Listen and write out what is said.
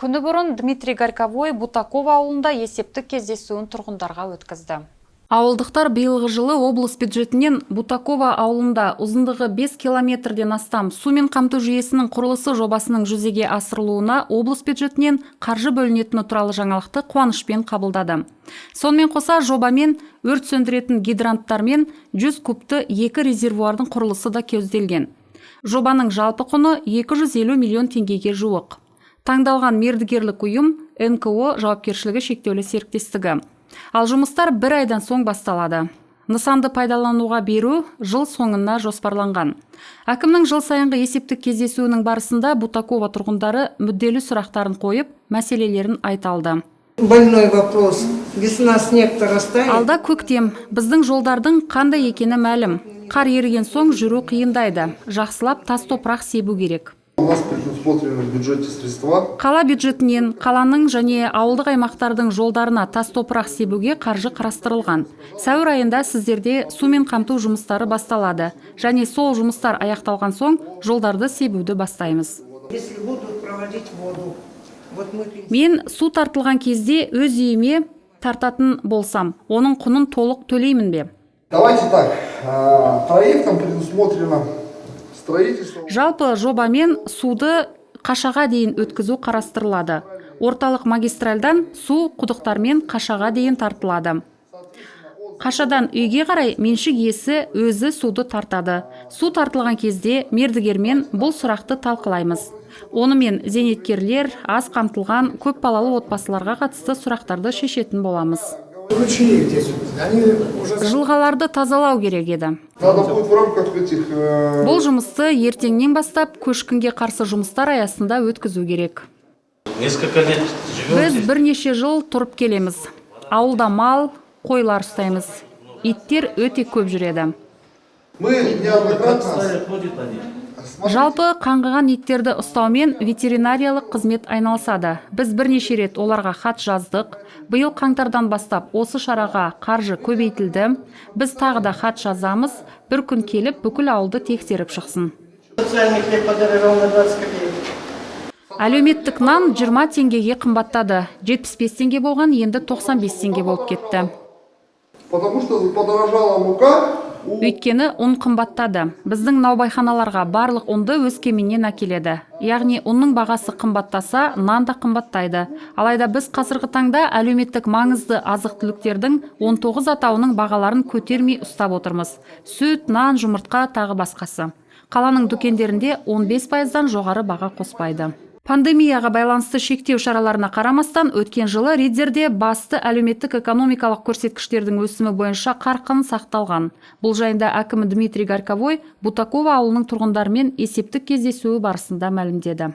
Күні бұрын Дмитрий Горьковой Бутаково ауылында есептік кездесуін тұрғындарға өткізді. Ауылдықтар биылғы жылы облыс бюджетінен Бутаково ауылында ұзындығы 5 километрден астам сумен қамту жүйесінің құрылысы жобасының жүзеге асырылуына облыс бюджетінен қаржы бөлінетіні туралы жаңалықты қуанышпен қабылдады. Сонымен қоса, жобамен өрт сөндіретін гидранттармен 100 кубты екі резервуардың құрылысы да көзделген. Жобаның жалпы құны 250 миллион теңгеге жуық. Таңдалған мердігерлік ұйым – НКО жауапкершілігі шектеулі серіктестігі. Ал жұмыстар бір айдан соң басталады. Нысанды пайдалануға беру жыл соңына жоспарланған. Әкімнің жыл сайынғы есептік кездесуінің барысында Бутаково тұрғындары мүдделі сұрақтарын қойып, мәселелерін айта алды. Больной вопрос. Весна, снег-то растает. Алда көктем. Біздің жолдардың қандай екені мәлім. Қар еріген соң жүру қиындайды. Жақсылап тас топырақ себу керек. У нас предусмотрены в бюджете средства. Қала бюджетінен қаланың және ауылдық аймақтардың жолдарына тас топырақ себуге қаржы қарастырылған. Сәуір айында сіздерде сумен қамту жұмыстары басталады және сол жұмыстар аяқталған соң жолдарды себуді бастаймыз. Если будут проводить воду. Вот мы Мен су тартылған кезде өз үйіме тартатын болсам, оның құнын толық төлеймін бе? Давайте так, проектом предусмотрено строительство. Жалпы, жобамен суды қашаға дейін өткізу қарастырылады. Орталық магистральдан су құдықтармен қашаға дейін тартылады. Қашадан үйге қарай меншік иесі өзі суды тартады. Су тартылған кезде мердігермен бұл сұрақты талқылаймыз. Онымен зейнеткерлер, аз қамтылған көп балалы отбасыларға қатысты сұрақтарды шешетін боламыз. Ручьи здесь, они уже Жылғаларды тазалау керек еді. Надо будет в рамках этих Бұл жұмысты ертеңнен бастап көшкінге қарсы жұмыстар аясында өткізу керек. Несколько лет живем Біз здесь. бірнеше жыл тұрып келеміз. Ауылда мал, қойлар ұстаймыз. Иттер өте көп жүреді. Мы неоднократно Стая ходит они. Жалпы, қаңғыған иттерді ұстаумен ветеринариялық қызмет айналысады. Біз бірнеше рет оларға хат жаздық. Биыл қаңтардан бастап осы шараға қаржы көбейтілді. Біз тағы да хат жазамыз. Бір күн келіп, бүкіл ауылды тексеріп шықсын. Социальный хлеб подорожал на 20 копеек. Әлеуметтік нан 20 теңгеге қымбаттады. 75 теңге болған, енді 95 теңге болып кетті. Потому что подорожала мука у Өйткені ұн қымбаттады. Біздің наубайханаларға барлық ұнды Өскеменнен әкеледі. Яғни ұнның бағасы қымбаттаса, нан да қымбаттайды. Алайда біз қазіргі таңда әлеуметтік маңызды азық түліктердің 19 атауының бағаларын көтермей ұстап отырмыз. Сүт, нан, жұмыртқа, тағы басқасы. Қаланың дүкендерінде 15 пайыздан жоғары баға қоспайды. Пандемияға байланысты шектеу шараларына қарамастан, өткен жылы Риддерде басты әлеуметтік экономикалық көрсеткіштердің өсімі бойынша қарқын сақталған. Бұл жайында әкімі Дмитрий Горьковой Бутаково ауылының тұрғындарымен есептік кездесуі барысында мәлімдеді.